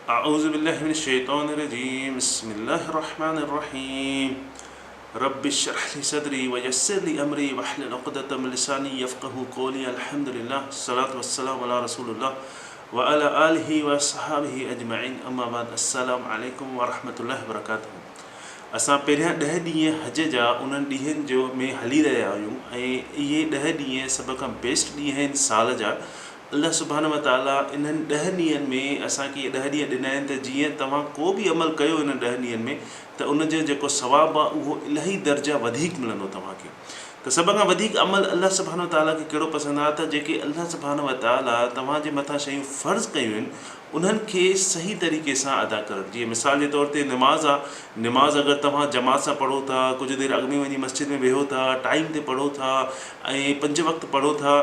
اعوذ بالله من الشيطان الرجيم بسم الله الرحمن الرحيم رب اشرح لي صدري ويسر لي امري واحلل عقدة من لساني يفقهوا قولي الحمد لله الصلاة والسلام على رسول الله وعلى آله واصحابه اجمعين اما بعد السلام عليڪم ورحمة الله وبرڪاته اسان پهريان ڏهه ڏينهن حج جا انهن ڏينهن جو ۾ هلي رهيا آهيون ۽ اهي ڏهه ڏينهن سڀ کان بيسٽ ڏينهن آهن سال جا. الله سبحانه وتعاليٰ انهن ڏهن ڏينهن ۾ اسان کي اهي ڏهه ڏينهن ڏنا آهن ته جيئن توهان ڪو به عمل ڪيو انهن ڏهن ڏينهن ۾ ته ان جو جيڪو ثواب آهي اهو الاهي درجا وڌيڪ ملندو توهان کي ته سڀ کان وڌيڪ عمل الله سبحانه وتعاليٰ کي ڪهڙو پسند آهي ته جيڪي الله سبحانه وتعاليٰ توهان جي مٿان شيون فرض ڪيون آهن انهن کي صحيح طريقي سان ادا ڪرڻ جيئن مثال جي طور تي نماز آ نماز اگر توهان جماعت سان پڙهو ٿا ڪجهه دير اڳ ۾ وڃي مسجد ۾ ويهو ٿا ٽائيم تي پڙهو ٿا ۽ پنج وقت پڙهو ٿا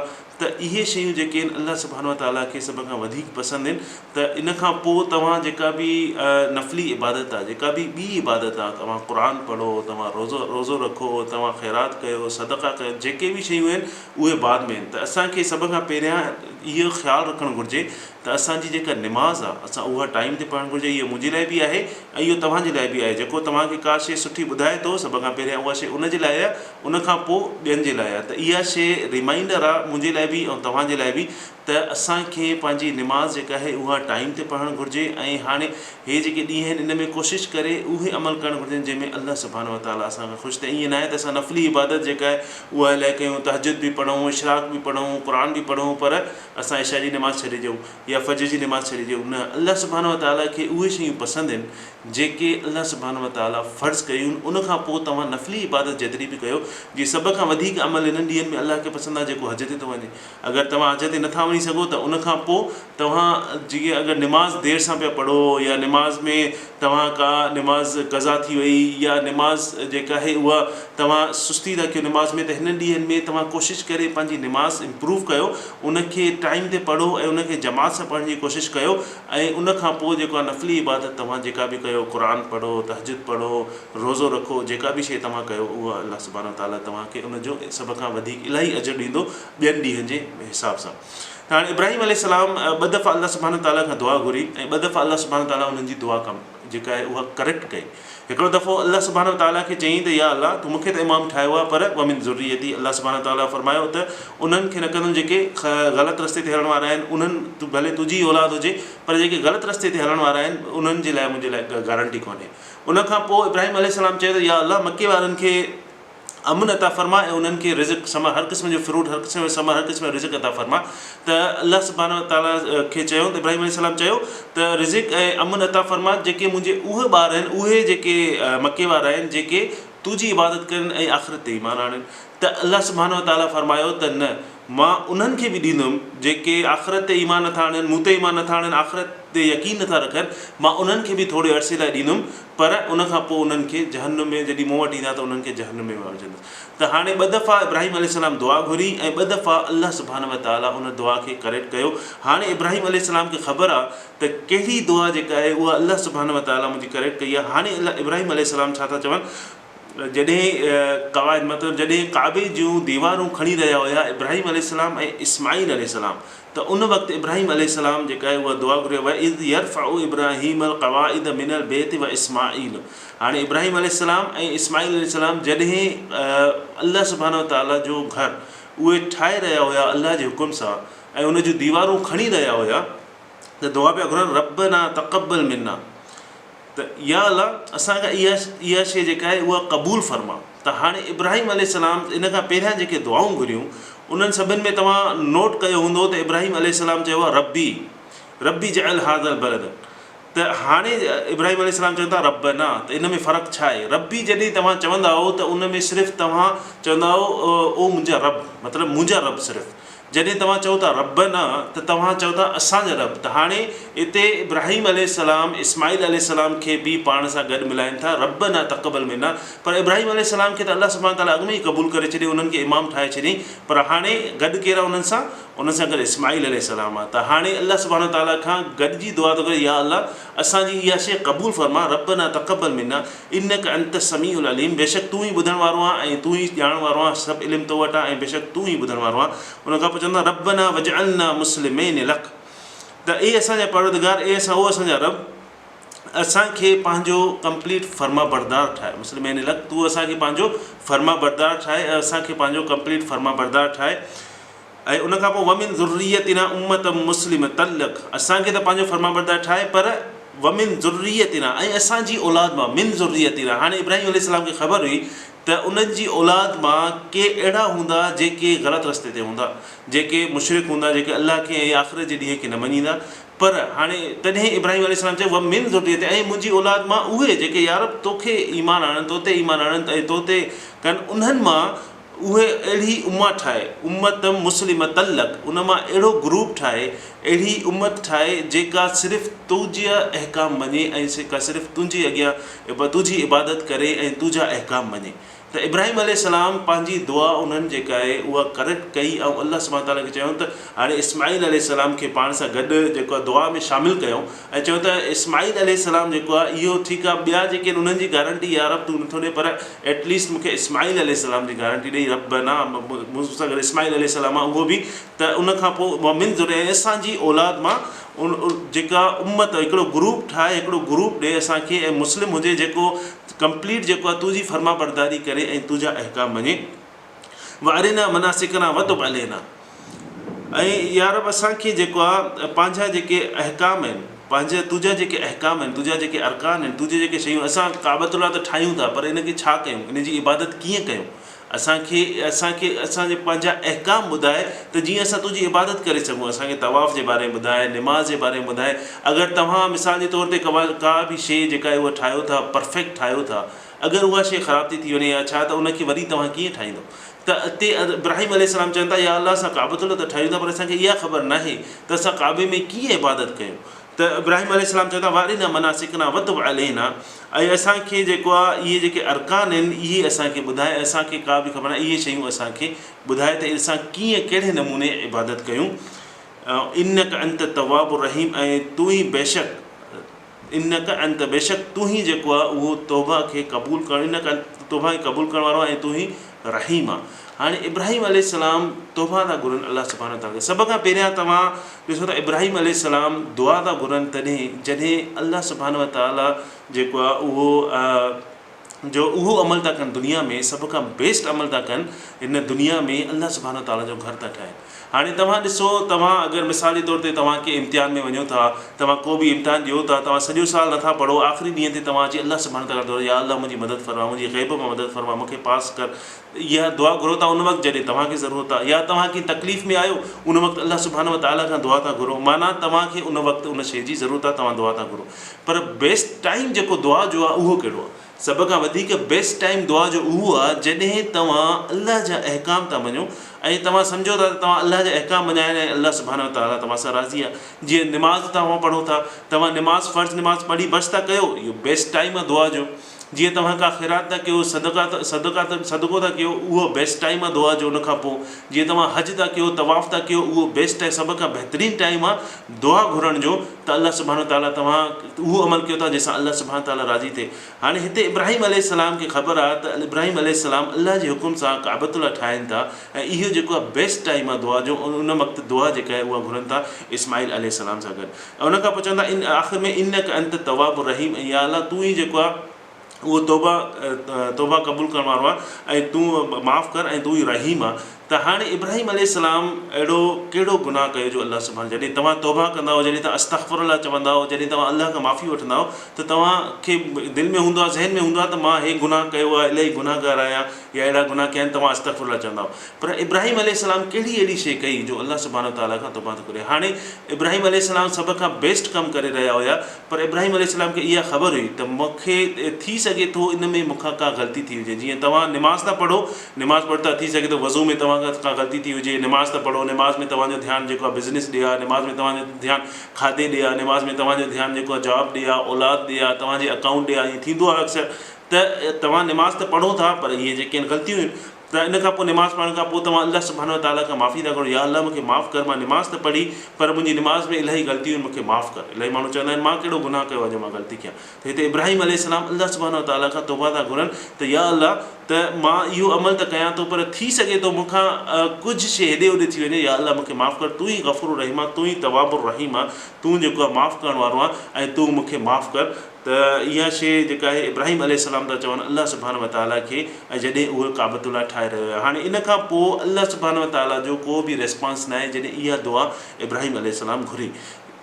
ته اهي شيون جيڪي آهن الله سبحانه وتعاليٰ کي سڀ کان وڌيڪ پسند آهن ته ان کان پوء توهان جيڪا به نفلي عبادت آهي جيڪا به ٻي عبادت آهي توهان قرآن پڙهو توهان روزو روزو رکو توهان خيرات ڪيو صدقا ڪيو جيڪي به شيون آهن اهي بعد ۾ آهن ته اسان کي سڀ کان پهريان اهو خيال رکڻ گهرجي ته اسان جي جيڪا نماز آ اسان اها ٽائيم تي پڙهڻ گهرجي اهو منهنجي لاء به آهي ۽ اهو توهان جي لاء به آهي جيڪو توهان کي ڪا شيء سٺي ٻڌائي ٿو سڀ کان پهريان اها شيء ان جي لاء آهي ان کان پوء ٻين جي لاء آهي ته اها شيء ريمائنڊر آ منهنجي لاء به ۽ توهان جي لاء به ته اسان کي پنهنجي نماز جيڪا آهي اها ٽائيم تي پڙهڻ گهرجي ۽ هاڻي هي جيڪي ڏينهن آهن ان ۾ ڪوشش ڪري اهي عمل ڪرڻ گهرجن جنهن ۾ الله سبحانه وتعالٰي اسان کان خوش ٿئي ائين ناهي ته اسان نفلي عبادت جيڪا آهي اها الائي ڪيون تهجد به پڙهون اشراق به پڙهون قرآن به پڙهون پر اسان عشاء جي نماز ڇڏي ڏيون يا فجر جي نماز ڇڏي ڏيون نه الله سبحانه وتعاليٰ کي اهي شيون پسند آهن جيڪي الله سبحانه وتعاليٰ فرض ڪيون آهن ان کان پوء توهان نفلي عبادت جيتري به ڪيو جي سڀ کان وڌيڪ عمل انهن ڏينهن ۾ الله کي پسند آهي جيڪو حج تي ٿو وڃي اگر توهان حج تي نٿا وڃي سگهو ته ان کان پوء توهان جيئن اگر نماز دير سان پيا پڙهو يا نماز ۾ توهان ڪا نماز قضا ٿي وئي يا نماز جيڪا آهي اها توهان سستي ٿا ڪيو نماز ۾ ته هنن ڏينهن ۾ توهان ڪوشش ڪري پنهنجي نماز امپروو ڪيو ان کي ٽائيم تي پڙهو ۽ ان کي جماعت سان پڙهڻ جي ڪوشش ڪيو ۽ ان کان پوء جيڪو آهي نفلي عبادت توهان جيڪا به ڪيو قرآن پڙهو تهجد پڙهو روزو رکو جيڪا به شيء توهان ڪيو اها الله سبحانه وتعاليٰ توهان کي ان جو سڀ کان وڌيڪ الاهي اجر ڏيندو ٻين ڏينهن جي حساب سان ته هاڻي ابراهيم عليه السلام ٻه دفعا الله سبحانه وتعاليٰ کان دعا گهري ۽ ٻه دفعا الله سبحانه وتعاليٰ انهن جي دعا ڪم جيڪا آهي اها ڪريڪٽ ڪئي. هڪڙو دفعو الله سبحانه وتعاليٰ کي چيائين ته يا الله تون مون کي ته امام ٺاهيو آهي پر ومن ذريتي الله سبحانه وتعاليٰ فرمايو ته انهن کي نه ڪندم جيڪي غلط رستي تي هلڻ وارا آهن انهن ڀلي تنهنجي ئي اولاد هجي پر جيڪي غلط رستي تي هلڻ وارا آهن انهن جي لاء منهنجي لاء گارنٽي ڪونهي. ان کان پوء ابراهيم عليه السلام چيو ته يا الله مڪي وارن کي امن عطا فرما ۽ انهن کي رزق ثمر هر قسم جو فروٽ هر قسم جو ثمر هر قسم جو رزق عطا فرما ته الله سبحانه وتعالي کي چيو ته ابراهيم عليه السلام چيو ته رزق ۽ امن عطا فرما جيڪي منهنجي اهي ٻار آهن اهي جيڪي مڪي وارا آهن جيڪي تنهنجي عبادت ڪرن ۽ آخرت تي ايمان آڻين ته الله سبحانه وتعالي فرمايو ته نه مان انهن کي به ڏيندم جيڪي آخرت تي ايمان نٿا آڻين مون تي ايمان نٿا آڻين آخرت تي يقين نٿا رکن مان انهن کي به ٿوري عرصي لاء ڏيندم پر ان کان پوء انهن کي جهنم ۾ جڏهن مون وٽ ايندا ته انهن کي جهنم ۾ مان وجهندس. ته هاڻي ٻه دفعا ابراهيم عليه السلام دعا گهري ۽ ٻه دفعا الله سبحانه وتعاليٰ ان دعا کي ڪريڪٽ ڪيو. هاڻي ابراهيم عليه السلام کي خبر آ ته ڪهڙي دعا جيڪا آهي اها الله سبحانه وتعاليٰ منهنجي ڪريڪٽ ڪئي آ. هاڻي ابراهيم عليه السلام ڇا ٿا چون؟ جڏهن قواعد مطلب جڏهن ڪعبي جون ديوارون کڻي رهيا هيا ابراهيم عليه السلام ۽ اسماعيل عليه السلام ته ان وقت ابراهيم عليه السلام جيڪا آهي اها دعا گهري واذ يرفع ابراهيم القواعد من البيت واسماعيل هاڻي ابراهيم عليه السلام ۽ اسماعيل عليه السلام جڏهن الله سبحانه وتعالي جو گهر اهي ٺاهي رهيا هيا الله جي حڪم سان ۽ ان جون ديوارون کڻي رهيا هيا ته دعا پيا گهرن ربنا تقبل منا ته يا الله اسان کان اها اها شيء جيڪا آهي اها قبول فرما ته هاڻي ابراهيم عليه السلام ان کان پهريان جيڪي دعائون گهريون انهن سڀن ۾ توهان نوٽ ڪيو هوندو ته ابراهيم عليه السلام چيو آهي ربي ربي جعل هذا البلد ته هاڻي ابراهيم عليه السلام چون ٿا ربنا ته ان ۾ فرق ڇا آهي ربي جڏهن توهان چوندا آهو ته ان ۾ صرف توهان چوندا آهو او منهنجا رب مطلب منهنجا رب صرف جڏهن توهان چئو ٿا ربنا ته توهان چئو ٿا اسان جا رب ته هاڻي اتي ابراهيم عليه السلام اسماعيل عليه السلام کي به پاڻ سان گڏ ملائن ٿا ربنا تقبل منا پر ابراهيم عليه السلام کي ته الله سبحانه وتعالي اڳ ۾ ئي قبول ڪري ڇڏيو انهن کي امام ٺاهي ڇڏيائين پر هاڻي گڏ ڪير آهي انهن سان انهن سان گڏ اسماعيل عليه السلام آهي ته هاڻي الله سبحانه وتعالي کان گڏجي دعا ٿو ڪري يا الله اسان جي اها شيء قبول فرما ربنا تقبل منا انک انت السميع العليم بيشڪ تون ئي ٻڌڻ وارو آهين ۽ تون ئي ڄاڻڻ وارو آهين سڀ علم تو وٽ آهي ۽ بيشڪ تون ئي ٻڌڻ وارو آهين ان کان پوء چون ٿا ربنا واجعلنا مسلمين لک ته اي اسان جا پروردگار اي اسان او اسان جا رب! اسان کي پنهنجو ڪمپليٽ فرمانبردار ٺاهه، مسلمين لڪ، تون اسان کي پنهنجو فرمانبردار ٺاهه ۽ اسان کي پنهنجو ڪمپليٽ فرمانبردار ٺاهه. ۽ ان کان پوء ومن ذريتنا امة مسلمة لڪ، اسان کي ته پنهنجو فرمانبردار ٺاهه پر ومن ذريتنا ۽ اسان جي اولاد مان، من ذريتنا، هاڻي ابراهيم عليه السلام کي خبر هئي ته انهن جي اولاد مان ڪي اهڙا هوندا جيڪي غلط رستي تي هوندا، جيڪي مشرڪ هوندا، جيڪي الله کي ۽ آخرت جي ڏينهن کي نه مڃيندا، پر هاڻي تڏهن ابراهيم عليه السلام چيو ومن ذريتنا ۽ منهنجي اولاد مان اهي جيڪي يارب توکي ايمان آڻن، توتي ايمان آڻن ۽ توتي ڪن، انهن مان اهي اهڙي امه ٺاهي، امة مسلمة لڪ، ان مان اهڙو گروپ ٺاهي، اهڙي امت ٺاهي جيڪا صرف تنهنجا احڪام مڃي ۽ جيڪا صرف تنهنجي اڳيان تنهنجي عبادت ڪري ۽ تنهنجا احڪام مڃي. ته ابراهيم عليه السلام پنهنجي دعا انهن جيڪا آهي اها ڪريڪٽ ڪئي ۽ الله سبحانه وتعاليٰ کي چيائون ته هاڻي اسماعيل عليه السلام کي پاڻ سان گڏ جيڪو آهي دعا ۾ شامل ڪيائون ۽ چيو ته اسماعيل عليه السلام جيڪو آهي اهو ٺيڪ آهي ٻيا جيڪي آهن انهن جي گارنٽي يا رب تون نٿو ڏي پر ايٽ ليسٽ مون کي اسماعيل عليه السلام جي گارنٽي ڏئي ربنا مون سان گڏ اسماعيل عليه السلام آهي اهو به ته ان کان پوء ومن ذريتنا ۽ اسان جي اولاد مان ان جيڪا امت هڪڙو گروپ ٺاهي هڪڙو گروپ ڏي اسان کي ۽ مسلم هجي جيڪو ڪمپليٽ جيڪو آهي تنهنجي فرمانبرداري ڪري ۽ تنهنجا احڪام مڃي. وارنا مناسڪنا وتب علينا ۽ يا رب اسان کي جيڪو آ پنهنجا جيڪي احڪام آهن پنهنجا تنهنجا جيڪي احڪام آهن تنهنجا جيڪي ارڪان آهن تنهنجي جيڪي شيون اسان ڪعبة الله ته ٺاهيون ٿا پر ان کي ڇا ڪيون ان جي عبادت ڪيئن ڪيون اسان کي اسان کي اسان جي پنهنجا احڪام ٻڌاء ته جيئن اسان تنهنجي عبادت ڪري سگهون اسان کي طواف جي باري ۾ ٻڌاء نماز جي باري ۾ ٻڌاء اگر توهان مثال جي طور تي ڪا به شيء جيڪا آهي اها ٺاهيو ٿا پرفيڪٽ ٺاهيو ٿا اگر اها شيء خراب ٿي ٿي وڃي يا ڇا ته ان کي وري توهان ڪيئن ٺاهيندؤ؟ ته اتي ابراهيم عليه السلام چون ٿا، يا الله اسان ڪعبة الله ته ٺاهيون ٿا پر اسان کي اها خبر ناهي ته اسان ڪعبي ۾ ڪيئن عبادت ڪيون؟ ته ابراهيم عليه السلام چون ٿا، وارنا مناسڪنا وتب علينا ۽ اسان کي جيڪو آهي اهي جيڪي ارڪان آهن اهي اسان کي ٻڌاء ۽ اسان کي ڪا به خبر ناهي اهي شيون اسان کي ٻڌاء ته اسان ڪيئن ڪهڙي نموني عبادت ڪيون انڪ انت التواب الرحيم ۽ تون ئي بيشڪ انڪ انت بيشڪ تون ئي جيڪو آهي اهو توبه کي قبول ڪرڻ انڪ انت توبه کي قبول ڪرڻ وارو آهين ۽ تون ئي رحيم آهين. هاڻي ابراهيم عليه السلام توبه ٿا گهرن الله سبحانه وتعالي کان. سڀ کان پهريان توهان ڏسو ته ابراهيم عليه السلام دعا ٿا گهرن تڏهن جڏهن الله سبحانه وتعالي جيڪو آهي اهو جو اهو عمل ٿا ڪن دنيا ۾ سڀ کان بيسٽ عمل ٿا ڪن هن دنيا ۾ الله سبحانه وتعالي جو گهر ٿا ٺاهن. هاڻي توهان ڏسو توهان اگر مثال جي طور تي توهان ڪنهن امتحان ۾ وڃو ٿا توهان ڪو به امتحان ڏيو ٿا توهان سڄو سال نٿا پڙهو آخري ڏينهن تي توهان اچي الله سبحانه وتعالي دعا يا الله منهنجي مدد فرما منهنجي غيب مان مدد فرما مون کي پاس ڪر اها دعا گهرو ٿا ان وقت جڏهن توهان کي ضرورت آهي يا توهان ڪنهن تڪليف ۾ آهيو ان وقت الله سبحانه وتعالي کان دعا ٿا گهرو معنيٰ توهان کي ان وقت ان شيء جي ضرورت آهي توهان دعا ٿا گهرو پر بيسٽ ٽائيم جيڪو دعا جو آهي اهو ڪهڙو آهي سڀ کان وڌيڪ بيسٽ ٽائيم دعا جو اهو آهي جڏهن توهان الله جا احڪام ٿا مڃو ۽ توهان سمجهو ٿا ته توهان الله جا احڪام مڃيا آهن ۽ الله سبحانه وتعاليٰ توهان سان راضي آهي جيئن نماز توهان پڙهو ٿا توهان نماز فرض نماز پڙهي بس ٿا ڪيو اهو بيسٽ ٽائيم آهي دعا جو جيئن توهان ڪا خيرات ٿا ڪيو صدقا صدقا صدقو ٿا ڪيو اهو بيسٽ ٽائيم آهي دعا جو ان کان پوء جيئن توهان حج ٿا ڪيو طواف ٿا ڪيو اهو بيسٽ ٽائيم سڀ کان بهترين ٽائيم آهي دعا گهرڻ جو ته الله سبحانه وتعاليٰ توهان اهو عمل ڪيو ٿا جنهن سان الله سبحانه وتعاليٰ راضي ٿئي. هاڻي هتي ابراهيم عليه السلام کي خبر آهي ته ابراهيم عليه السلام الله جي حڪم سان ڪعبة الله ٺاهين ٿا ۽ اهو جيڪو آهي بيسٽ ٽائيم آهي دعا جو ان وقت دعا جيڪا آهي اها گهرن ٿا اسماعيل عليه السلام سان گڏ ۽ ان کان پوء چون ٿا ان آخر ۾ انڪ انت التواب الرحيم ۽ يا الله تون ئي جيڪو آهي اهو توبه توبه قبول ڪرڻ وارو آهي ۽ تون معاف ڪر ۽ تون ئي رحيم آهي ته هاڻي ابراهيم عليه السلام اهڙو ڪهڙو گناهه ڪيو جو الله سبحانه جڏهن توهان توبه ڪندا آهيو جڏهن توهان استغفر الله چوندا آهيو جڏهن توهان الله کان معافي وٺندا آهيو ته توهان کي دل ۾ هوندو آهي ذهن ۾ هوندو آهي ته مان هي گناهه ڪيو آهي الاهي گناهگار آهيان يا اهڙا گناهه ڪيا آهن توهان استغفر الله چوندا آهيو پر ابراهيم عليه السلام ڪهڙي اهڙي شيء ڪئي جو الله سبحانه وتعاليٰ کان توبه ٿو ڪري هاڻي ابراهيم عليه السلام سڀ کان بيسٽ ڪم ڪري رهيا هيا پر ابراهيم عليه السلام کي اها خبر هئي ته مون کي ٿي سگهي ٿو ان ۾ مون کان ڪا غلطي ٿي هجي جيئن توهان نماز ٿا پڙهو نماز پڙهو ٿا ٿي سگهي ٿو وضو ۾ توهان کان ڪا غلطي ٿي هجي نماز ٿا پڙهو نماز ۾ توهان جو ڌيان جيڪو آهي بزنس ڏي آهي نماز ۾ توهان جو ڌيان کاڌي ڏي آهي نماز ۾ توهان جو ڌيان جيڪو آهي جاب ڏي آهي اولاد ڏي آهي توهان جي اڪائونٽ ڏي آهي ائين ٿيندو آهي اڪثر ته توهان نماز ته پڙهو ٿا پر اهي جيڪي آهن غلطيون آهن. ته ان کان پوء نماز پڙهڻ کان پوء توهان الله سبحانه وتعاليٰ کان معافي ٿا گهرو، يا الله مون کي معاف ڪر، مان نماز ته پڙهي پر منهنجي نماز ۾ الاهي غلطيون آهن مون کي معاف ڪر. الاهي ماڻهو چوندا آهن مان ڪهڙو گناهه ڪيو آهي جو مان غلطي ڪيان. ته هتي ابراهيم عليه السلام الله سبحانه وتعاليٰ کان توبه ٿا گهرن ته يا الله ته مان اهو عمل ته ڪيان ٿو پر ٿي سگهي ٿو مون کان ڪجهه شيء هيڏي هوڏي ٿي وڃي، يا الله مون کي معاف ڪر، تون ئي غفور الرحيم آهين، تون ئي تواب الرحيم آهين، تون جيڪو آهي معاف ڪرڻ وارو آهين ۽ تون مون کي معاف ڪر. ته اها شيء جيڪا آهي ابراهيم عليه السلام ٿا چون الله سبحانه وتعاليٰ کي ۽ جڏهن اهي ڪعبة الله ٺاهي رهيو آهي هاڻي ان کان پوء الله سبحانه وتعاليٰ جو ڪو به ريسپانس ناهي جڏهن اها دعا ابراهيم عليه السلام گهري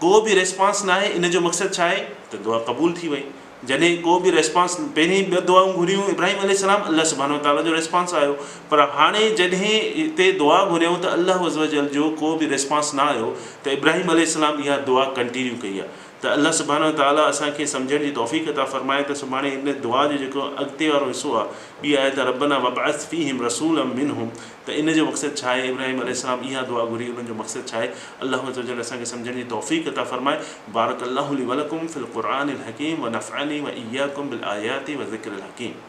ڪو به ريسپانس ناهي ان جو مقصد ڇا آهي ته دعا قبول ٿي وئي جڏهن ڪو به ريسپانس پهرين ٻه دعائون گهريون ابراهيم عليه السلام الله سبحانه وتعاليٰ جو ريسپانس آيو پر هاڻي جڏهن هتي دعا گهريائون ته الله عزوجل جو ڪو به ريسپانس نه آيو ته ابراهيم عليه السلام اها دعا ڪنٽينيو ڪئي آهي ته الله سبحانه وتعاليٰ اسان کي سمجهڻ جي توفيق عطا فرمائي ته سڀاڻي ان دعا جو جيڪو اڳتي وارو حصو آهي ٻي آيت آهي ربنا وابعث فيهم رسولا منهم ته ان جو مقصد ڇا آهي ابراهيم عليه السلام اها دعا گهري انهن جو مقصد ڇا آهي الله عزوجل اسان کي سمجهڻ جي توفيق عطا فرمائي بارڪ الله لي ولڪم في القرآن الحڪيم ونفعني واياڪم بالآيات وذڪر الحڪيم.